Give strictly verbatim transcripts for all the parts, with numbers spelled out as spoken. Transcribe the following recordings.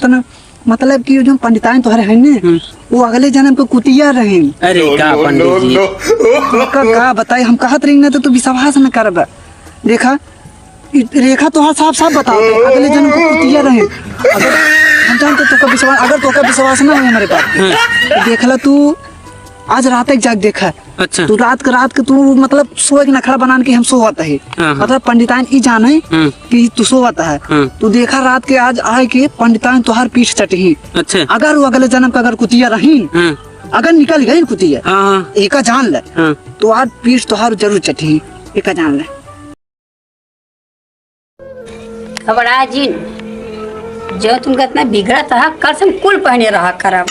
ना, मतलब कि जो पंडिताइन तोहरे हैं ने, हम्म। वो अगले जन्म के कुतिया रहे। अरे का पंडित जी? का, का बताई, हम कहत रही ना तो तू विश्वास न करबा। देखा, इ रेखा तोहार साफ साफ बताओ, अगले जन्म के कुतिया रहे। अगर हम जानते तो का विश्वास, अगर तो का विश्वास ना है हमारे बात पे, हम्म। तो देख ला तू, आज रात एक जाग देखा। अच्छा। तू रात के, रात के तू मतलब सोए के नखड़ा बनान के हम सोवत है। हाँ, हाँ। मतलब पंडिताइन ई जाने हम्म। कि तू सोवत है। हम्म। तू देखा रात के आज आए के पंडिताइन तोहार पीठ चटही। अच्छा। अगर वो अगले जन्म का अगर कुतिया रही, हम्म। अगर निकल गई कुतिया, हाँ, हाँ। एका जान ले। हाँ। तो आज पीठ तोहार जरूर चटही, एका जान ले। घबरा जिन, जो तुमका इतना बिगड़त है, कल से हम कुल पहने रहा करब।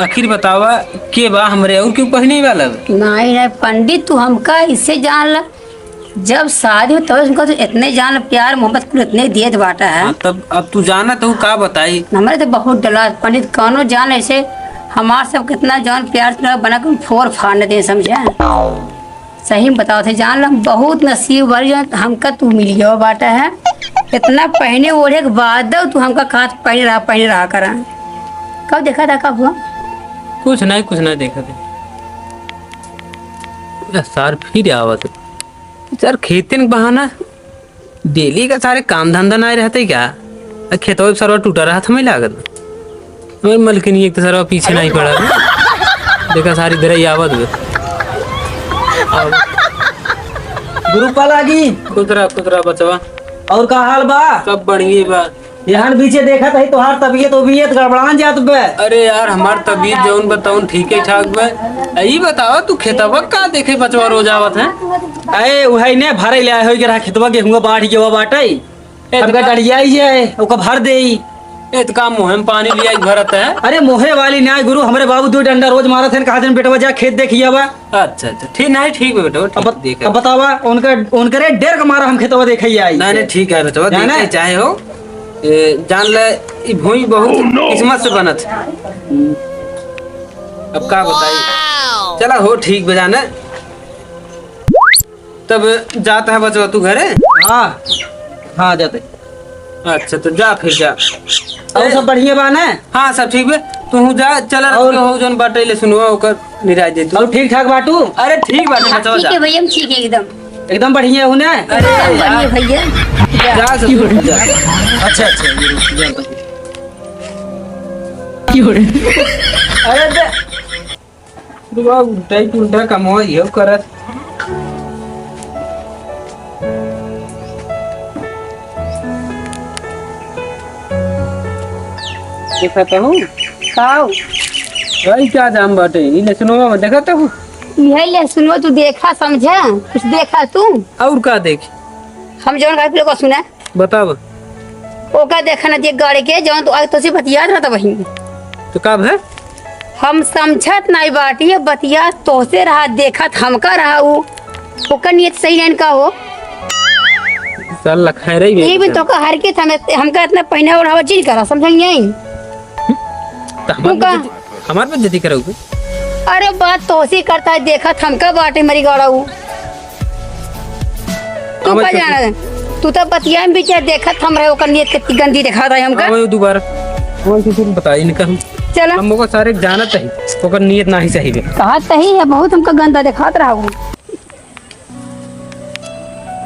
आखिर बतावा, के बा हमरे और क्यों पहने वाला बा? नहीं, नहीं, पंडित, तू हमका इससे जान ला, जब शादी हो तब तुमका तो इतने जान ला, प्यार मोहब्बत कुल इतने देत बाटा है। हाँ, तब अब तू जाना तो का बताई? हमरे तो बहुत डला, पंडित, कौनो जान ऐसे हमार सब कितना जान प्यार से बना के फोर फाड़ न दे, समझे? सही में बतावत है, जान ला, हम बहुत नसीब वाली, जौन हमका तू मिल गया बाटा है। इतना पहने ओढ़े के बाद तू हमका कहत पहने रहा, पहने रहा करा। कब देखा था, का हुआ? कुछ नहीं, कुछ नहीं देखा था। ए सार फिर आवत है। सार खेतन के बहाना। डेली का सारे काम धंधा नाहीं रहत है का? आ खेतवा सरवा टूटा रहत हमें लागत। हमारी मलकिनी एक तो सरवा पीछे नाहीं पड़ा। देखा सारी धरई आवत बे। गुरु पालागी। खुश रहा, खुश रहा बचवा। और का हाल बा? सब बढ़िया बा। यहन बीचे देखत है तोहार तबीयत उबीयत गड़बड़ान जात बे। अरे यार, हमार तबीयत जौन बताऊन ठीके ठाक बे। आ, ई बतावा तू खेतवा का देखे बचवा रोज आवत है? अरे उहई ने भरे ले आए होई के रहा खेतवा, गेहुआ बाढ़ के हुआ बाटई। ए, हमका तो का डरिया ही है, ओका भर देई। ए, तो का मुँहे में पानी लिया के भरत है? अरे मोहे वाली न्याय गुरु, हमरे बाबू दो डंडा रोज मारत हैं, कहा दिन बेटवा जा खेत देखिया बा। अच्छा, अच्छा, ठीक, नहीं, ठीक बा बेटवा, ठीक अब बत-, देख। अब बतावा, उनका, उनकरे डर का मारा हम खेतवा देखे ही आई। नहीं, नहीं, ठीक है बेटवा, जाने? देखे चाहे हो। ए, जान ले, ई भूमि बहुत किस्मत से बनत है। अब का बताई? चला हो, ठीक बा जाने। तब जात है बचवा तू घरे? हाँ, हाँ, जाते। अच्छा, तो जा फिर जा। और ए, सब बढ़िया बा ना? हाँ, सब ठीक बे। तू जा, चल और हो जौन बाटे ले सुनवा ओकर निराय दे तू। और ठीक ठाक बाटू? अरे ठीक बाटे बचवा, ठीक जा। है भैया, हम ठीक है एकदम। एकदम बढ़िया हूँ ना? अरे एकदम यार। बढ़िया भैया। जा ससुर, जा। अच्छा, अच्छा, ये रुक, जा। अरे दे। दुआ उल्टा ही पुल्टा कमवा इहो करत। देखत हूँ। काऊ? भाई, का जाम बाटे? ई लहसुनवा में देखत हूँ। इहे लहसुनवा तू देखा, समझा? कुछ देखा तू? और का देखी? हम जौन गाय लोग सुना। बताव। ओका देखा ना, जे गाड़ी के जौन तो, आज तोसे बतियात रहा था वहीं। तो का भे? हम समझत नाई बाटी, ये बतिया तोसे रहा, देखत हमका रहा उ। ओकर नियत सही नहीं का हो? साला खैर ही ये भी बेटा। तो का हर के समय हमका इतना पहना ओढ़ावा जिन करा, समझ नहीं आई? तो हमार तू का? बेइज्जती, हमार बेइज्जती करऊ बे? अरे बात तोसे करता है, देखत हमका बाटे मरी गाड़ा उ। तू अब का तू जाना है? तू तो बतिया में बीच देखत हम रहे, ओकर नियत कितनी गंदी दिखा रहा है हमका। हाँ, वही दोबारा। वही तो फिर बताई नहीं करूँ। चला। हम ओकर सारे जानत ही, ओकर नियत नाही सही बे। कहा सही है, बहुत हमका गंदा दिखात रहा वो।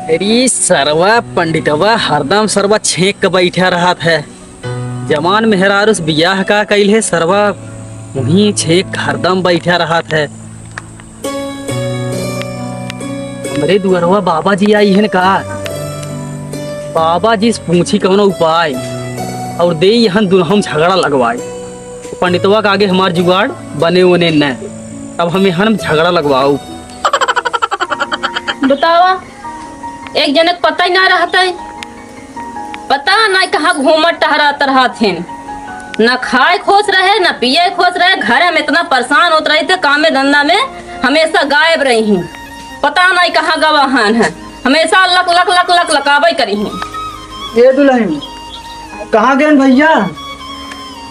अरे सरवा पंडितवा हरदम सरवा छेंक के बैठा रहत है। जवान मेहरारू से बियाह का कइल है सरवा, वहीं छेंक हरदम बैठा रहत है। हमरे दुअरवा बाबा जी आई हन का? बाबा जी से पूछी कौनो उपाय और दे यहन दुल्हन झगड़ा लगवाई। पंडितवा के आगे हमार जुगाड़ बने ओने न। अब हम यहन झगड़ा लगवाऊ। बतावा, एक जनक पता ही ना रहता है। पता नहीं कहाँ घूमत टहरत रहत हैं। न खाए खुश रहे, न पिए खुश रहे। घर में इतना परेशान होत रही थे, कामे धंधा में हमेशा गायब रही हैं। पता नहीं कहाँ गवा हन है। हमेशा लक, लक, लक, लक, लकावे करी हैं। ए दुल्हन, कहाँ गए भैया?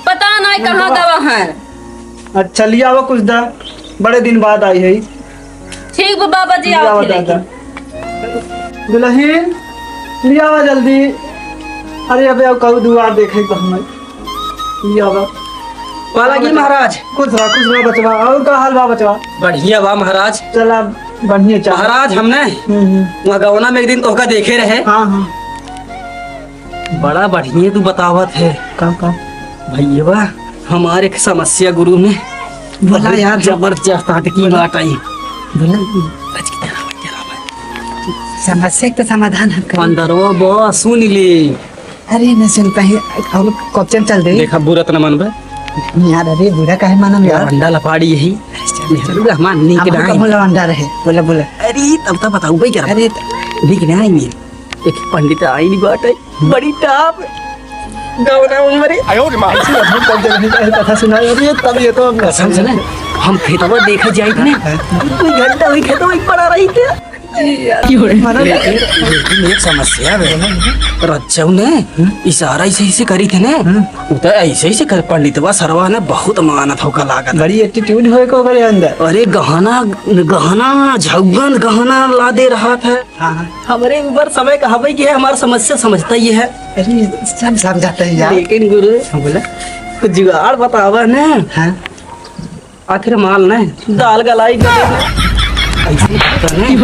पता नहीं कहाँ गवा हन। अच्छा, लिया वो कुछ दा, बड़े दिन बाद आई है। ठीक बा बाबा जी, लिया आओ वो फिर दादा। लेके। दुल्हन, लिया वो जल्दी। अरे अबे, अब कहू दुआर देखे तो हमें। या बा। पाला की महाराज? खुश रहा, खुश रहा बचवा। और का हाल बा बचवा? बढ़िया बा महाराज। चला, बढ़िया चला। महाराज, हमने हम्म, हम्म। वहाँ गवना में एक दिन तोहका देखे रहे। हाँ, हाँ। बड़ा बढ़िया तू बतावत है। का, का? भैया, हमारे एक समस्या गुरु में बोला बहुत यार। जबरदस्त अटकी बात आई। बोला। समस्या के तो समाधान हम करें। अंदरवा बा, सुन ले। अरे, न सुनता ही, और कब चल, चल दे। देखा, बुरा त न मानबे। यार, अरे, बुरा काहे मानम यार? लवंडा लपाड़ी यही। अरे, चल, चल। मेहरू रहमान नीक अब नाई। कब लवंडा रहे? बोला, बोला। अरे, तब तो बताऊ भाई क्या? अरे, त- नीक नाई। एक पंडित आई नहीं बाटे, बड़ी टाप। गौरा उमरी। आयो रे माँ। ऐसी अद्भुत पंडित नहीं, ऐसी कथा सुनाई। अरे, तब ये तो हम कसम से ना, हम खेतवा देखे जाई थे ना, हाँ। दो घंटा हुई खेतवा ही पड़ा रही थे। लेकिन, लेकिन एक समस्या है। रज्जऊ ने इशारा ऐसे ऐसे करी थे ना, हम्म। वो तो ऐसे ऐसे कर, पंडितवा सरवा ने बहुत मानत होका लागत। बड़ी attitude होए को ओकरे अंदर। अरे गहना, गहना, झौगन गहना ला दे रहा था। हाँ, हाँ। हमरे ऊपर समय कहबे कि है, हमार समस्या समझता ही है। अरे, सब समझाता है यार। लेकिन गुरु, हाँ, बोला। कुछ जुगाड़ बतावा ना। हाँ। आखिर माल नहीं, दाल गलाई गले में। ऐसे करता नहीं।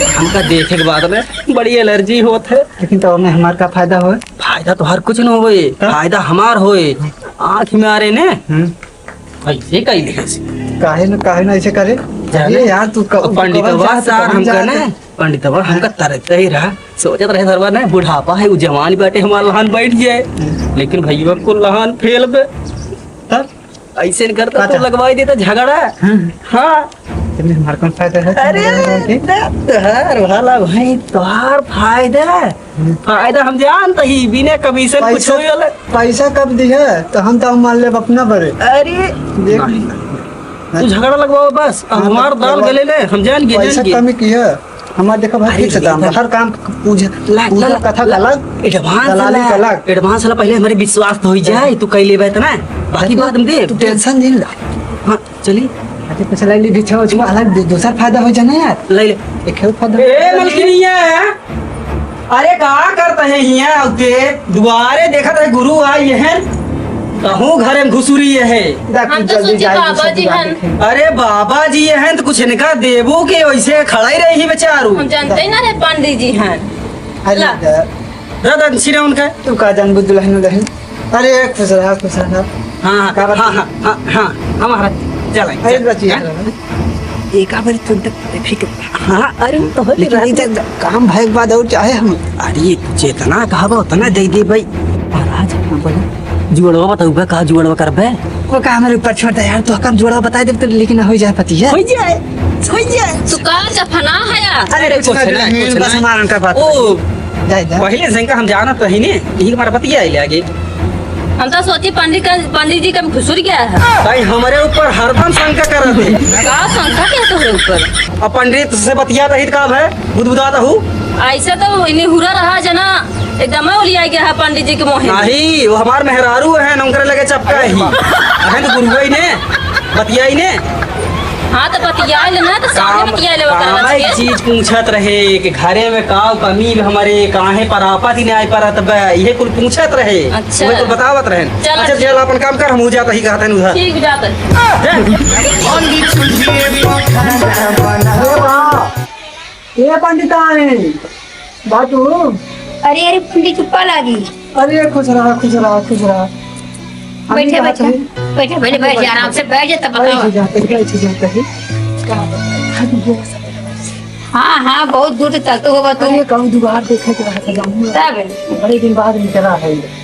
हमका देखे के बाद में बड़ी allergy होत है। लेकिन तो हमें हमार का फायदा होए? फायदा तो हर कुछ न होए, हाँ? फायदा हमार होए। आँख में आ रहे ने, हम्म। ऐसे कई लिखे से। काहे न, काहे न ऐसे करे? जाने? अरे यार, तू क-, अब पंडितवा कवन जात, सार कवन हमका जात? ने, पंडितवा हमका तरसते ही रहा, सोचत रहे सरवा ने, बुढ़ापा है, उ जवान बाटे, हमार लहान बैठ जाए। हम्म। लेकिन भैया को लहान फेल बे। तब? ऐसे न करता का तो था? लगवाई देता झगड़ा। हम्म। हाँ। तुमने हमार कौन फायदा है? अरे, झगड़ा करके? दे तोहार भला भाई, तोहार फायदा। हम्म। फायदा हम जानत ही, बिना commission कुछ पैसा, होई वाला। पैसा कब दिहे? तो हम तो मान लेब अपना बरे। अरे, देख। नहीं। तू झगड़ा लगवाओ बस, अब हाँ, हमार तो दाल लगवा-, गले ले, हम जान गए, पैसा जान गए। कमी की है? हमार देखो भाई, अरे, fix दाम बा, हर काम पूजा, ला, पूजा ला, कथा ला, का अलग, advance दलाली ला, का अलग। Advance ला, पहले हमरे विश्वास तो होई जाए, हाँ। तू कह लेबे त ना, बाकी तू, बाद में दे। तू tension नहीं ला। हाँ, चली। अच्छा, पैसा ले ली, भिक्षा उछवा अलग दे, दूसर फायदा हो जाना यार। ले ले। एक है फायदा। ए, मलकिनिया, अरे का करत है हियां उते? दुआरे देखत है गुरु आई हैं, कहूँ घरे में घुसुरी है। दा, हम कुछ तो जल्दी सोचे जाए, बाबा दूसर जी दुकान हन। देखे। अरे बाबा जी हैं तो कुछ इनका देबो के, वैसे खड़ा ही रही बेचारू। हम जानते ही ना रहे पंडित जी हैं। अरे ला। दा। रतन सिरे उनका। तू का जानबू दुल्हन उल्हन? अरे, खुश रहा, खुश रहा। हाँ, हाँ, का बात? हाँ, हाँ, हाँ, हाँ, हमारा चल, अरे, चल, बचिया हाँ? रहा। एक बार तुम तक फिक्र। हाँ, अरे, तो होते लेकिन रहते। इधर काम भय के बाद और चाहे हम। अरे, जितना कहबा उतना दे दे भाई। महाराज, हाँ, बोलो। जुड़वा बताऊबा, का जुड़वा करबे? वो का हमारे ऊपर छोड़ दे यार, तो कम जुड़वा बता दे, तो लेकिन हो जाए पति है। हो जाए, हो जाए। तू का जफना है यार? अरे, अरे, कुछ कुछ ना, नहीं, कुछ बस नहीं। हमारा उनका बात ओ, जाए, जाए। पहले से इनका हम जानत रही ने, यही हमारा बतिया आइले आगे। हम तो सोची पंडित का, पंडित जी का घुसुर गया है। ताई हमारे ऊपर हरदम शंका करत है। का शंका के तोहरे ऊपर? अब पंडित से बतिया रही का है, बुदबुदात हूँ। ऐसे तो इन्हीं हुरा रहा जना, एकदम उलिया गया है पंडित जी के मोहे। नहीं, वो हमार मेहरारू है, नौकरे लगे चपका ही। अहन गुरुआई ने, बतियाई ने। हाँ, तो बतिया ले ना, तो सामने काम, बतिया ले, ओकर काम बाद एक के। चीज पूछत रहे कि घरे में का कमी बा हमरे, काहे परापत ही नहीं आए परत बा, ये कुल पूछत रहे। अच्छा। वही कुल बतावत रहे। चल, अच्छा, अच्छा। चल, अपन काम कर, हम हो जाता ही कहते हैं उधर। ठीक, जाते हैं। जा। ए पंडिताइन, बाटू। अरे, अरे, पंडित चुप्पा लागी। अरे, खुश रहा, खुश रहा, खुश रहा। हम बैठे, जात बैठे, हई। बैठे, बैठे, बैठ जा, आराम से बैठ जा, तब बैठ बताओ। जाते, बैठ जाते ही। हाँ, हाँ, बहुत दूर से चलते हो बा तू। अरे, कहूँ दुआर देखे के रहा था, जाऊँ। तब? बड़े दिन बाद निकला है।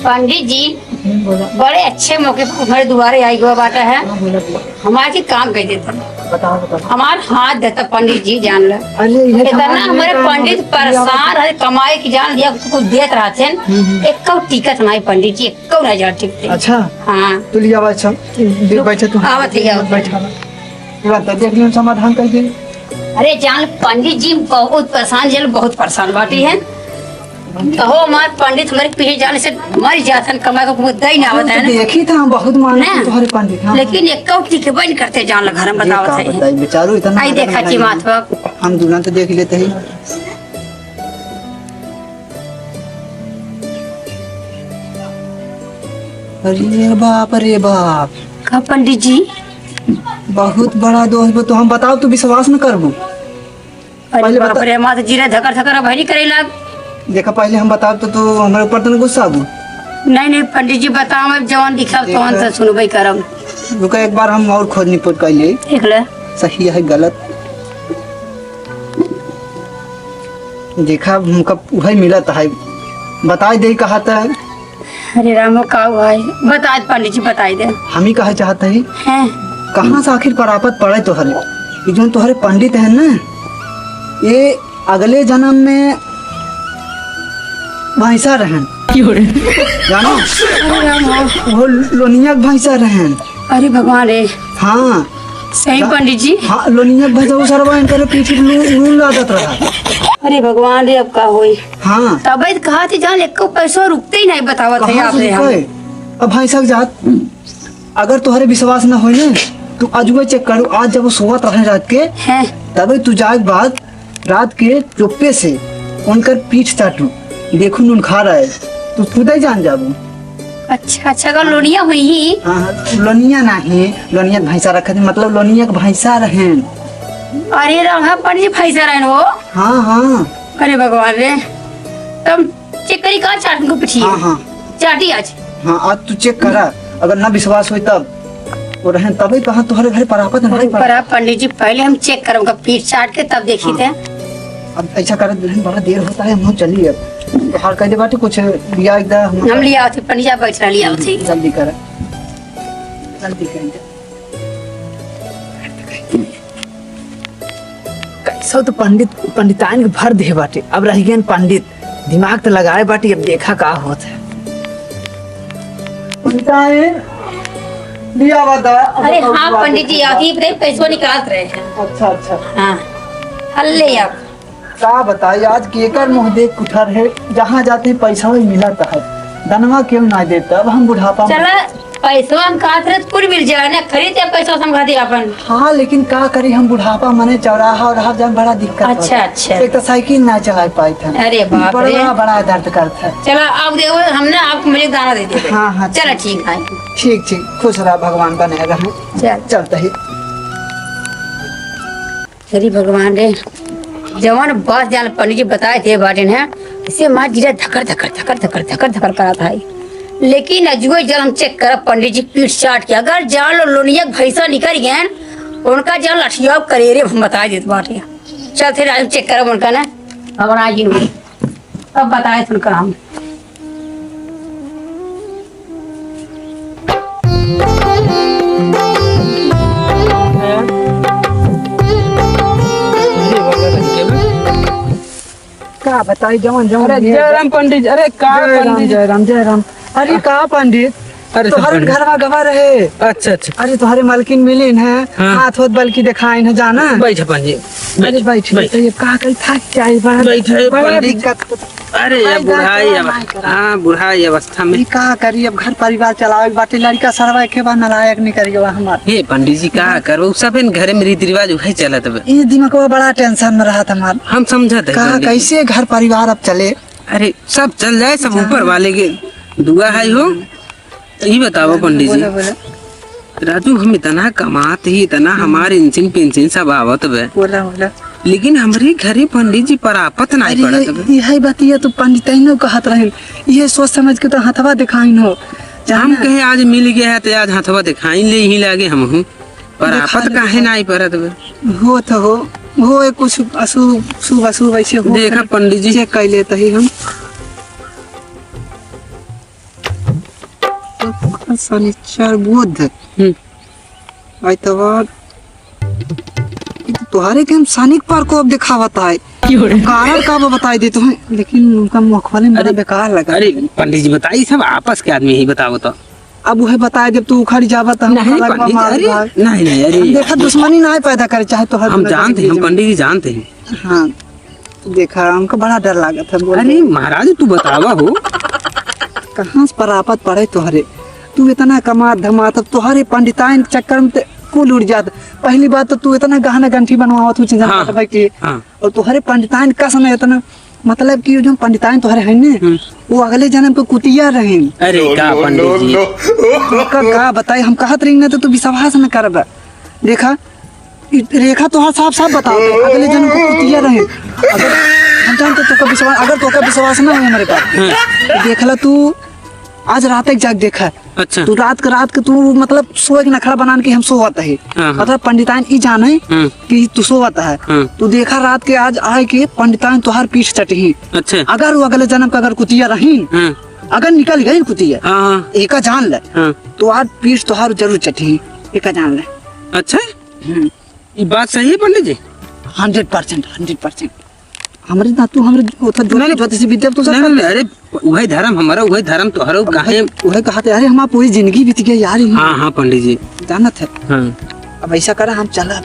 पंडित जी, हम्म, बोला। बड़े अच्छे मौके पर हमारे दुआरे आई गवा बाटा है। हाँ, बोला, बोला। हमारे के काम कह देते। बताओ, बताओ। हमार हाथ देता पंडित जी, जान ले। अरे, ये इतना हमारे हमारे काम पंडित हो गया। परेशान रहे, कमाई की जान दिया, कुछ देत रहते हैं। हम्म, हम्म। एक कौ टिकट नहीं पंडित जी, एक कौ नहीं जान टिकते। अच्छा। हाँ। तू लिया बैठ, बैठ तू। आवत ही, आवत। बैठ, बैठ। ये बात देख लियो, समाधान कर दे। अरे जान, पंडित जी बहुत परेशान, जेल बहुत परेशान बाटी है। कहो हमार पंडित हमारे पीछे जाने से मर जातन, कमाए को कुछ दे ना हम होता है तो ना। देखी था, हम बहुत मानत ना। हैं तुम्हारे पंडित, हाँ। लेकिन एक कौ टिकबे नहीं करते, जान ला घर में ये बतावत का है। बताई, बेचारू इतना आई नजर देखा में जी नहीं। माथवा। हम दुल्हन तो देख लेते ही। अरे बाप रे बाप। का पंडित जी? बहुत बड़ा दोष बा, तो हम बताओ तो विश्वास न करबू। अरे पहले बाप बता- रे, हमार तो जियरा धकर धकर अब हरी करे लाग। देखा, पहले हम बताओ तो तू हमारे ऊपर तो न गुस्सा आबू। नहीं, नहीं, पंडित जी, बताओ, अब जवान दिखा, तोहन देखा। से सुनबे करम। रुका, एक बार हम और खोज निपोट कर ले। देख ले। सही है, गलत। देखा, हमका उहे मिलत है, बताई दे कहा त। अरे रामो, का हुआ है? बताई दे पंडित जी, बताई दे। हम ही कहे चाहत है, हैं? कहाँ से आखिर परापत पड़े तोहरे? ये जोन तोहरे पंडित हैं ना, ये अगले जन्म में भैंसा रहन। क्यों रे? जानो? अरे राम, हाँ। वो लोनिया के भैंसा रहन। अरे भगवान रे। हाँ। सही जा-, पंडित जी। हाँ, लोनिया के भैंसा वो सरवा इनकर पीछे नून, नून लादत रहा। अरे भगवान रे, अब का होई? हाँ। तबे तो कहा थी, जान एको पैसो रुकते ही नहीं बतावत है कहाँ आप से रे हम। रुके? अब भैंसा के जात, अगर तोहरे विश्वास न होई ना, तू अजुए चेक करो। आज जब वो सोवत रहे रात के, हैं? तबे तू जाए के बाद रात के चुप्पे से उनकर पीठ चाटू, देखू नून खा रहा है, तू खुदे जान जाबू। अच्छा, अच्छा, अगर लोनिया हुई ही। हाँ, हाँ, लोनिया नहीं, लोनिया के भैंसा रखा थी, मतलब लोनिया के भैंसा रहेन। अरे राम, हाँ, पंडित जी भैंसा रहेन हो। हाँ, हाँ। अरे भगवान रे, तब चेक करी का चाट को पूछिए। हाँ, हाँ। चाटी आज। हाँ, आज तू चेक करा, अगर ना विश्वास होई तब। वो रहन तबे कहाँ तोहरे घर परापत नहीं पड़ा। पर आप पंडित जी, पहले हम चेक करब उनका पीठ चाट के, तब देखी हाँ। थे। अब ऐसा करत दुल्हन बड़ा देर होता है, हम चली अब। तो हार कह दे बाटे कुछ लिया एकदम हम हम लिया थे पंडित जी, आप बैठ रहा लिया थे। जल्दी कर, जल्दी कर। कैसो तो पंडित, पंडिताइन के भर दे बाटे, अब रह गए पंडित, दिमाग तो लगाए बाटे, अब देखा का होत है। पंडिताइन, लिया बता। अरे हाँ पंडित जी, अभी अपने पैसों निकाल रहे हैं। अच्छा, अच्छा। हाँ, हल्ले आप। का बताई, आज केकर मुँह देख उठर है, जहाँ जाते पैसा वही मिलत है, दनवा क्यों ना देता, अब हम बुढ़ापा में चला, पैसवा हम कहत रहे, कुल मिल जाए ना, खरीद के पैसवा हम खा दिया अपन। हाँ, लेकिन का करी, हम बुढ़ापा मने चौराहा और हर जगह बड़ा दिक्कत अच्छा, होता। अच्छा। एक तो साइकिल ना चला पाइत है। अरे बाप रे। बड़ा, बड़ा दर्द करता है। चला, अब देखो, हमने आपको मुझे दाना दे दिया। हाँ, हाँ, चला, ठीक। ठीक है। ठीक, ठीक, खुश रहा, भगवान बने रहे। चल। चलते ही। अरे भगवान रे, जवन बात जान पंडित जी बताए थे बाटेन है, इसे मार जीरा धकर, धकर, धकर, धकर, धकर, धकर करात है। लेकिन अजुए जल हम चेक करब पंडित जी पीठ चाट के, अगर जान लो लोनिया के भैंसा निकल गए, उनका जान लठिया करेरे हम बताए देत बाटे। चल फिर आज चेक करब उनका ना, घबरा जिन। अब बताए थे उनका हम। का बताई, जवन, जवन अरे, ये जय राम पंडित जी। अरे, का जय राम, पंडित जी? जय राम, जय राम। अरे, का पंडित? अरे, सब तोहरे पंडित। घरवा गवा रहे। अच्छा, अच्छा। अरे, तोहरे मलकिन मिलिन है, हाँ। हाथ होत बल्कि देखाइन है, जाना। बैठ पंडित जी, अरे, बैठ, बैठ, बैठ। तो ये का करी, थक जाए, बड़ा, बैठ, बड़ा पंडित जी। दिक्कत। अरे, ये बुढ़ाई अव-, हाँ, बुढ़ाई अवस्था में। ये का करी, अब घर परिवार चलावे के बाटे, लड़का सरवा के बा, नालायक निकल गवा हमार। हे पंडित जी, का करबो, सब इन घरे में रीति रिवाज उहे चलत बा। ये दिमागवा बड़ा tension में रहत हमार। हम समझत है का, पंडित जी। कैसे घर परिवार अब चले? अरे, सब चल जाए, सब ऊपर वाले के दुआ है हो। तो ये बताओ पंडित जी, बोला, बोला। राजू, हम इतना कमात ही, इतना हमार इंसिन पिंसिन सब आवत बे। बोला, बोला। लेकिन हमरे घरे पंडित जी परापत नाई अरे, पड़त बे। यही बतिया तो पंडित ही नो कहत रहे, ये सोच समझ के तो हथवा दिखाइन हो। हम जाना। कहे आज मिल गया है तो आज हथवा दिखाइन ले ही लागे हमहू। परापत देखा, काहे देखा। नाई पड़त बे? हो तो हो, हो, ये कुछ अशुभ, शुभ अशुभ ऐसे हो देखा करे। पंडित जी। चेक कर लेते ही हम। शनिचर, बुध, हम्म। आइतवार, ये तो तोहरे के हम शनि के प्रकोप दिखावत है। क्यों रे? कारण का वो बताई दे तुम्हें, लेकिन उनका मुखवाले में बड़ा अरे, बेकार लगा। अरे पंडित जी बताई, सब आपस के आदमी ही बताओ तो। अब उहे बताए, जब तू उखड़ जाबा तो हम नहीं, अलग पंडित जी, मार अरे, भाई। नहीं, नहीं, अरे। हम देखा दुश्मनी ना पैदा करे, चाहे तो हर हम दुनिया जानते हैं, हम पंडित जी जानते हैं। हाँ। देखा, हमको बड़ा डर लागत है, बोल अरे दे। महाराज, तू बतावा हो। कहाँ से परापत पड़े तोहरे? तू इतना कमात धमात, अब तोहरे पंडिताइन के चक्कर में ते कुल उड़ जात। पहली बात तो तू इतना गहना गंठी बनवावत हो, चीज़ हाँ, भाई की। हाँ। और तोहरे पंडिताइन का समय इतना मतलब कि जो पंडिताइन तोहरे हैं ने, हम्म। वो अगले जन्म के कुतिया रहिन। अरे का पंडित जी? तोका का बताई, हम कहत रही ना तो तू विश्वास न करबा। देखा, ई रेखा तोहार साफ साफ बतावत है, अगले जन्म के कुतिया रहिन। अगर हम जानते तोका विश्वास, अगर तोका विश्वास ना हो हमारे बात पे, हाँ। तो देख ला तू, आज रात एक जाग देखा। अच्छा। तू रात के, रात के तू मतलब सोए के नखड़ा बनान के हम सोवत है। हाँ, हाँ। मतलब पंडिताइन ई जाने हाँ। कि तू सोवत है। हाँ। तू देखा रात के आज आए के पंडिताइन तोहार पीठ चटही। अच्छा। अगर वो अगले जन्म का अगर कुतिया रही, हाँ। अगर निकल गई कुतिया, हाँ, हाँ। एका जान ले। हाँ। तो आज पीठ तोहार जरूर चटही, एका जान ले। अच्छा। हम्म। ई बात सही है पंडित जी? Hundred percent, hundred percent। हमरे ना तू हमरे ओथा ज्योतिष, नहीं, नहीं। ज्योतिष विद्या तो सब नहीं, नहीं, करते। अरे, उहे धर्म हमारा, उहे धर्म तोहरो, अब काहे? उहे, उहे कहा थे, अरे, हमार पूरी जिंदगी बीत गई यार, ये हाँ, हाँ, पंडित जी। जानत है। हाँ। अब ऐसा करा, हम चला।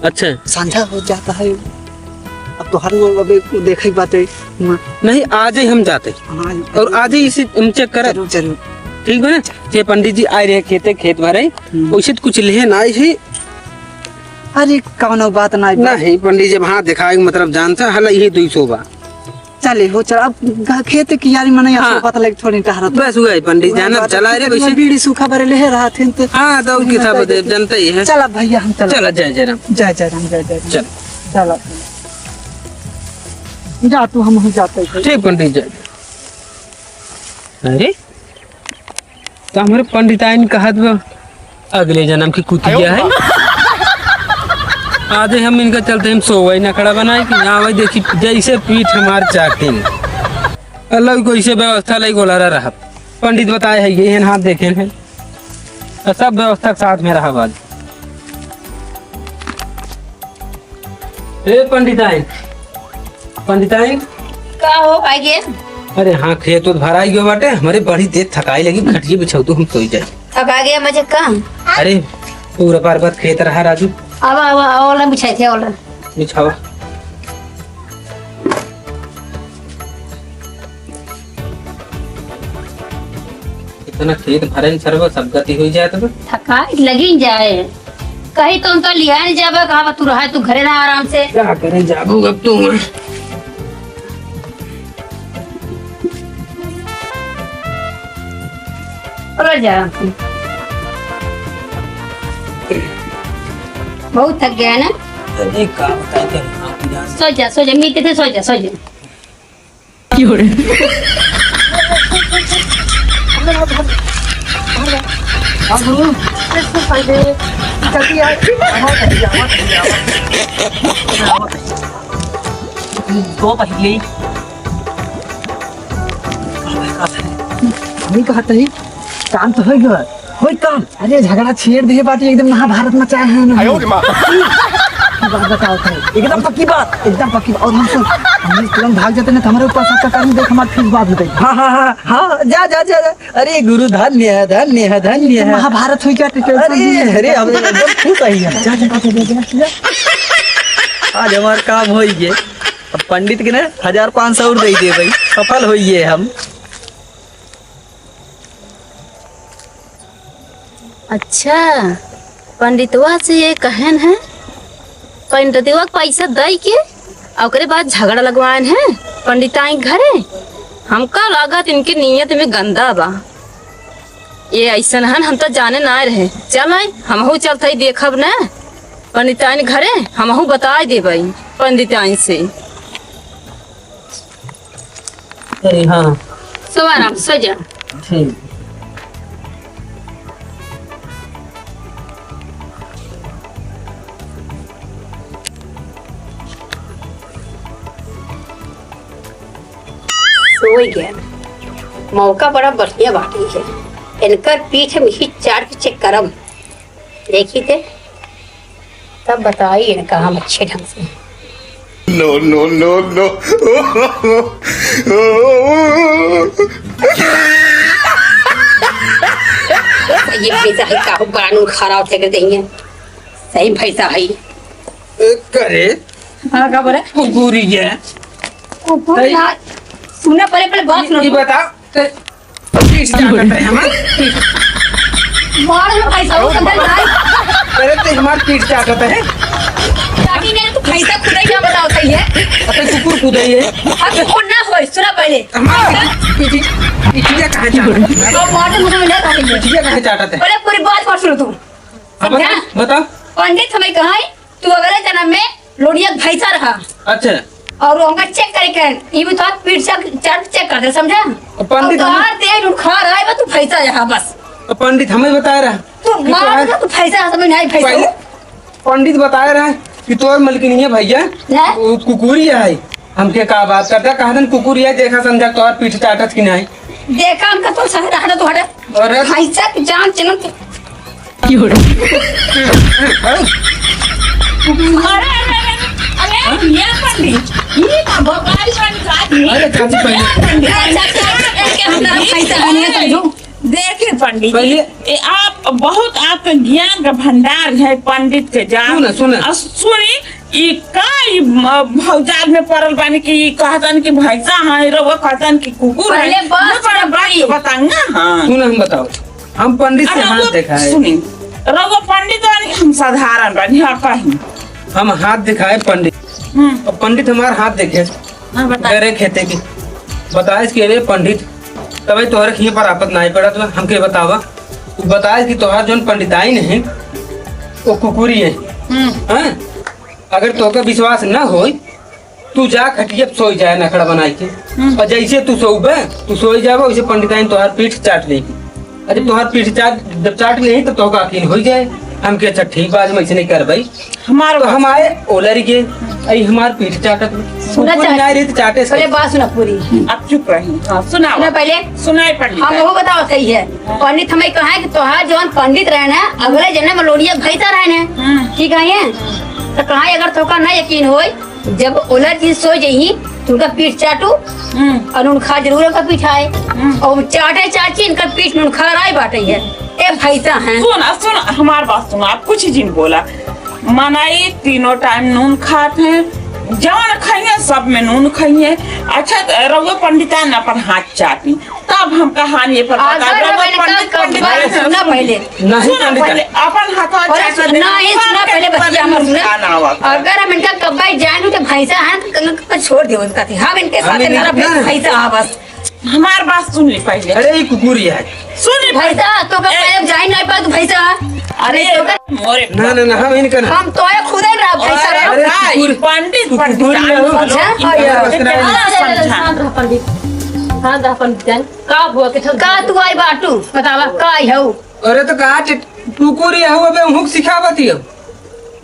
अच्छा। संझा हो जाता है। अब तोहर वो अबे देखे बाटे हुआ। नहीं, आज ही हम जाते। हाँ, और आज ही इसे हम check करा। जरूर, जरूर। ठीक बा ना? ये पंडित जी आए रहे खेते, खेत भरे, हम्म। वैसे तो कुछ लिहे ना आई है। अरे, कौनो बात नाई बा। नहीं, पंडित जी, हाँ, दिखाए के मतलब जानता, हला यही दुई सौ बा। चले हो, चल, अब ग-, खेत की यारी मने हाँ। पता लगे थोड़ी टहरत। बस हुआ है, पंडित जी, जानत चला रे, वैसे बीड़ी सूखा भरे ले रहा थे तो हाँ, तो उनकी सब जानते ही है। चला भैया, हम चला। चला, जय जय राम। जय जय राम, जय जय राम। चल। चला। जा तू, हम ही जाते हैं। ठीक, पंडित जी। अरे, तो हमरे पंडिताइन कहत बा, अगले जन्म की कुतिया है। आधे हम इनका चलते हम सोवई नखड़ा बनाई कि ना भाई, देखी जैसे पीठ हमार चाटिन। अलग कोई से व्यवस्था लाई गोलारा रहा। पंडित बताए है ये हन हाथ देखे हैं। और सब व्यवस्था के साथ में रहा बाज। ए पंडिताइन, पंडिताइन। का हो, आ गया? अरे हाँ, खेत उत भराई गयो बाटे, हमरे बड़ी देर थकाई लगी, खटिए बिछाऊ तो हम सोई जाए। थका गया मजे का? अरे पूरा बार बार खेत रहा राजू। आवा, आवा, आवा, ओला बिछाए थे, ओला। बिछावा। इतना खेत भरे न सरवा, सब गति हुई जाए तो। थकाई लगी जाए। कहीं तो उनका लिया नहीं जाबा, कहा तू रहा तू घरे रहा आराम से। क्या करे जाबू अब तू? अरे जा। बहुत थक गया है ना? अरे का बताई तेरे माँ की जान। सो जा, सो जा, मीठे थे, सो जा, सो जा। की हो रे? जल्दी आ। दो पहले। हम ही कहते ही काम तो हो गया। होई काम। अरे झगड़ा छेड़ दे बाटे, एकदम महाभारत मचाए हैं ना। आयो रे माँ। पक्की बात बताओ तुम। एकदम पक्की बात, एकदम पक्की बात। और हम सब, हम तुरंत भाग जाते ना तो हमारे ऊपर शक करने देख हमारे फिर बात बताई। हाँ, हाँ, हाँ, हाँ, जा, जा, जा, जा। अरे गुरु धन्य है, धन्य है, धन्य है। महाभारत हुई क्या? अरे, अरे, हम एकदम खुश आई हैं। जा, जा, जा। आज हमार काम होई गए। अब पंडित के ना हजार पाँच सौ और दे दे भाई, सफल होई गए हम। अच्छा, पंडितवा से ये कहन है, पंडितवा के पैसा दई के, आ ओकरे बाद झगड़ा लगवाएन है पंडिताइन के घरे। हमका लागत इनके नीयत में गंदा बा। ये ऐसन हन, हम तो जाने ना रहे। चल आई, हमहू चलत हई देखब न पंडिताइन घरे, हमहू बताए देबई पंडिताइन से। अरे हाँ। सो आराम, सो जा। ठीक। सोई गया। मौका बड़ा बढ़िया बाटे है। इनकर पीठ में ही चार के check करम। देखी थे, तब बताई इनका हम अच्छे ढंग से। No, no, no, no। ये भैंसा है, काहू बड़ा नून खराब थे कर देंगे। सही भैंसा है। ए, करे? हाँ, का बोले? कुकुरी है। कुकुर ना, सुने पहले, पहले बात सुनो। ये बता, ते पीठ चाटत है हमार? मार लो भाई साहब, समझ में आई? अरे, ते हमार पीठ चाटत है? चाटी नहीं, तू ऐसा खुदा ही क्या बताओ सही है? अरे कुकुर खुदा ही है। अब कुकुर ना होए, सुना पहले। हमार पिठी-, पिठिया कहाँ चाटत है? तो मार तो मुझे मिला था पहले। पिठिया कहाँ चाटत है? पहले पूरी बात कर सुनो तू। हाँ, समझा? बताओ, बताओ। पंडित हमें कहा है, तू अगले जन्म में लोडिया भैंसा रहा। अच्छा। और उनका check करके, ये भी तो आप पीठ check, chart check कर दे, समझा? पंडित और हम तोहार देह उखाड़ आए बा, तू भैंसा यहाँ बस। पंडित हमें बताए रहा तू कि मार तोहार ना, तू भैंसा समझ नहीं, भैंसा। पहले पंडित बताए रहे कि तोर मलकिनिया भैया, हैं? वो कुकुरी है। हमके का बात करता, कहा दन कुकुरी है, देखा समझा तोर पीठ चाटत कि नहीं। देखा हमका तो सही रहा तो हटे। अरे। भैंसा की जान चलन तो। अरे, अरे, अरे, अरे, ये पंडित, ये का भोपाल पंडित आदमी। अरे, चाची, पहले। ये पंडित, ये चाची, ये क्या हमारा भैंसा है, नहीं समझो। देखिए पंडित जी, पहले ये आप बहुत आपके ज्ञान का भंडार है पंडित के जान। सुना, सुना। और सुनी, ई का ई म-, भौजाल में पड़ल बानी कि ई कहतन कि भैंसा है, रउआ कहतन कि कुकुर है। पहले बात मैं बड़ा सुना बात पूरी। बताऊंगा, हाँ। सुना, हम बताओ, हम पंडित से अरे हाथ रउआ, देखा है। सुनी, रउआ पंडित बानी, हम साधारण बानी, हाँ, कहीं। हम हाथ दिखाए पंडित। हम्म। अब पंडित हमार हाथ देखे। हाँ, बता। गरे खेते की। बताइस कि अरे पंडित, तबे तोहरे खिए पर आपत नाहीं पड़त बा, हमके बतावा। तू बताइस कि तोहार जौन पंडिताइन है, वो कुकुरी है। हम्म। हाँ? अगर तोहका विश्वास ना होई, तू जा खटिया पे सोई जाए नखड़ा बनाई के। हम्म। और जैसे तू सोबे, तू सोई जाबे, वैसे पंडिताइन तोहार पीठ चाट लेगी। अरे तोहार पीठ चाट, जब चाट लेही तो तोहका यकीन होई जाए। हम के अच्छा ठीक बा, आज हम ऐसे नहीं करबई। हमार तो बात हम आए ओलर के, आई हमार पीठ चाटत। सुना कुकुर चाट-, ना रही तो चाटे से। पहले बात सुना पूरी। अब चुप रही। हाँ, सुनाओ। सुना पहले। सुनाई पंडित। हम वो बताओ सही है। पंडित हमें कहा है कि तोहार जौन पंडित रहे ना, अगले जन्म में लोड़िया भैंसा रहे ना। हम्म। ठीक है ये? तो कहा अगर तोहका ना यकीन होई, जब ओलर जी सो जइही, तो उनका पीठ चाटू, हम्म। और उनका जरूर उनका पीठ आए। हम्म। और चाटे चाची इनका पीठ नुनखा राय बाटे है। ए भैंसा हैं। सुन, सुन, हमार बात सुन, आप कुछ जिन बोला। मनई तीनों टाइम नून खात हैं, जवन खाइए सब में नून खाइए। अच्छा, रउआ पंडिताइन अपन हाथ चाटी, तब हम कहानी पर बता अगर देबो, हम इनका पंडित, पंडित कब्बा, नहीं है। सुना पहले। नहीं सुना पंडित। पहले, अपन हाथवा अरे चाचा सुन, देख, नहीं, सुना सबके पहले, ऊपर बतिया हमर सुना। खाना आवत है। अगर हम इनका कब्बा जान तो भैंसा है, तो कल को छोड़ दे उसका थी। हम इनके हम साथ इनका ना भैंसा, हाँ, बस। हमार बात सुन ली पहले। अरे, ये कुकुर ही है। सुन ली भैंसा, तो का ए- पहले जान नहीं पाए तो भैंसा। अरे, तो का मोरे ना, ना, ना, हम इनका ना। हम तो है खुद ही ना भैंसा अरे, रहा। अरे, भाई, कुकुर, पंडित, कुकुर पंडित, ही है। अच्छा, हाँ, यार। इतना समझा। शांत रह पंडित, शांत रह पंडित जान। का हुआ, किथो का तू आई बाटू? बतावा, का आई हऊ? अरे तो का चे-, टुकुरी हऊ, अबे हुक सिखावत हियो।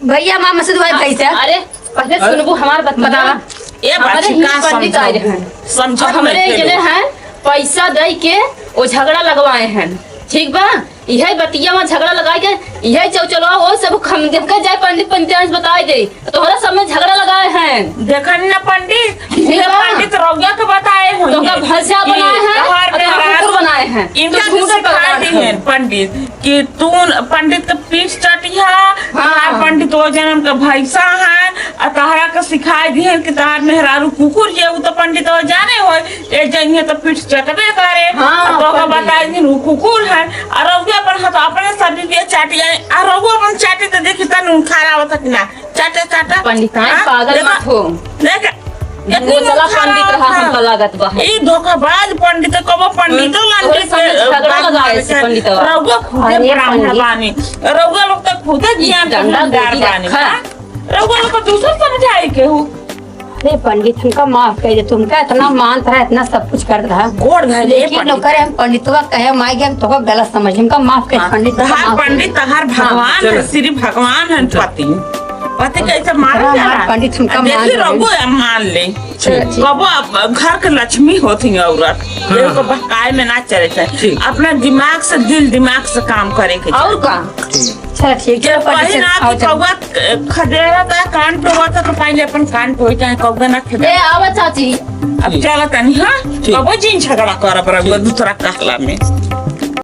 भैया, मामा से दुआई भैंसा। अरे, पहले अरे। सुनबू हमार बात, बतावा। ए बात हमरे ही का पंडित आए समझाऊ? हैं। समझत हमरे नहीं जने हैं, पैसा दे के वो झगड़ा लगवाए हैं। ठीक बा? इहे बतिया में झगड़ा लगाए के, इहे चौचलवा हो सब हम देख के जाए पंडित, पंडित बताए दे। तोहरा सब में झगड़ा लगाए हैं। देखन ना पंडित, ठीक ये बा। पंडित रउआ के बताए होइहें। तो का भैंसा ये बनाए हैं, तोहार और तोहार मेहरारू कुकुर बनाए हैं। इनका तो झूठे सिखाए पकड़ाए दिहें हैं। पंडित कि तू पंडित के पीठ चटिहा, हाँ। तोहार पंडित वो जन्म के भैंसा है, और तोहरा के सिखाए दिहें कि तोहार मेहरारू कुकुर ये, उ तो पंडित वो जाने होए, ये जइहे तो पीठ चटबे करे, हाँ, और तो का पंडित। बताए दिन उ कुकुर है, और रउआ अपन हाथ अपने शरीर के चाटिया, और रउआ अपन चाटी तो देखी तन उन खारा होता कि ना। चाटे, चाटा। पंडिताइन हाँ? पागल देखा? मत हो। देख, इतनी मुतला नौखा पंडित रहा, रहा। हमका लागत बा। ई धोखाबाज पंडित, कबो पंडित हम्म। लांडी तोरे सामने पे झगड़ा बात लगाए मारे से से। पंडितवा। रउआ खुदे अरे ब्राह्मण पंडित। बानी। रउआ लोग तो खुदे ई ज्ञान के डंडा भंडार गोदी बानी, रखा। हाँ? रउआ लोग को दूसर समझाए के हो। अरे पंडित, हमका माफ कर दे, तुमका इतना मानत रहा, इतना सब कुछ करत रहा। गोड़ धर ले लेकिन पंडित। ओकरे हम पंडितवा कहे, माई के हम तोका गलत समझ, हमका माफ कर हाँ, पंडित, हमका तहार माफ कर पंडित, दे। तहार हाँ। भगवान है, चलो। श्री भगवान है चलो। पति। पति कैसे मारा चलो, हमार जाला? पंडित हमका आ, देखी माफ कर रघु दे। मान ले। चलो, ठीक। कबो अब घर के लक्ष्मी होती है औरत। हाँ। देखो बहकाए में ना चले थे। ठीक। अपना दिमाग से, दिल दिमाग से काम करे के और चाही। का? ठीक। चलो, ठीक, ये चलो, पंडित, कहीं चलो, ना आओ, कि चलो। कौवा खदेड़ा था, कान पे हुआ था, तो पहले अपन कान पे होई, चाहे कौवा ना खदेड़ा। ए, आवा चाची। अब चला तनी, हाँ? ठीक। कबो जिन झगड़ा करब रहुआ दूसरा कहला में।